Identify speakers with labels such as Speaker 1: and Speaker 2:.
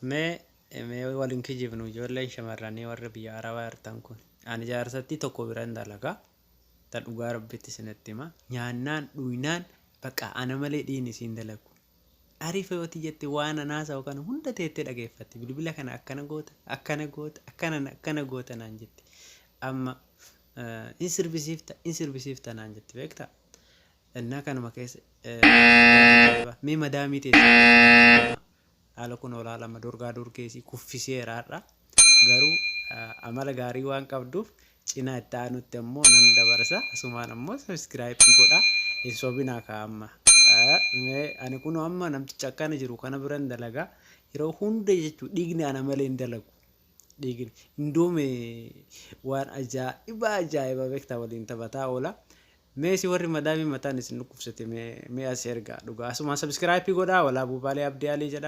Speaker 1: Mee mee waliin kijibnu, ijoolleen shamarranii warri biyya Arabaa jirtan kun, ani jaarsattii tokko biran dalagaa. Ta dhugaa Rabbitti isinitti hima, nyaannaan dhuynaan bakka ana malee dhiini isiin dalagu. Ariifa yooti jette waan anaa haasa'u kana hunda teettee dhageeffatti. Bilbila kana akkana goota, akkana goota, akkana akkana goota naan jetti. Amma in sirbisiifta, in sirbisiifta naan jetti, beektaa? Innaa kanuma keessa waan ajaa'ibaa. Mee madaamii teessee haala kun olaalama dorgaa dorgeesii kuffiseera har'a. Garuu amala gaarii waan qabduuf cinaa itti aanutti ammoo nan dabarsa. Asumaan ammoo subscribe godha. Hin sobinaa kaa amma. Mee ani kunoo amma namticha akkana jiru kana biran dalagaa. Yeroo hunda jechuun dhiigni ana malee hin dalagu. Dhiigni. Indoome waan ajaa'ibaa ajaa'ibaa beektaa waliin taphataa oola. Mee si warri madaamii mataan isin dhukkubsate mee as ergaa dhugaa. Asumaan subscribe godhaa. Walaa Buubaalee Abdii Alii jedhama.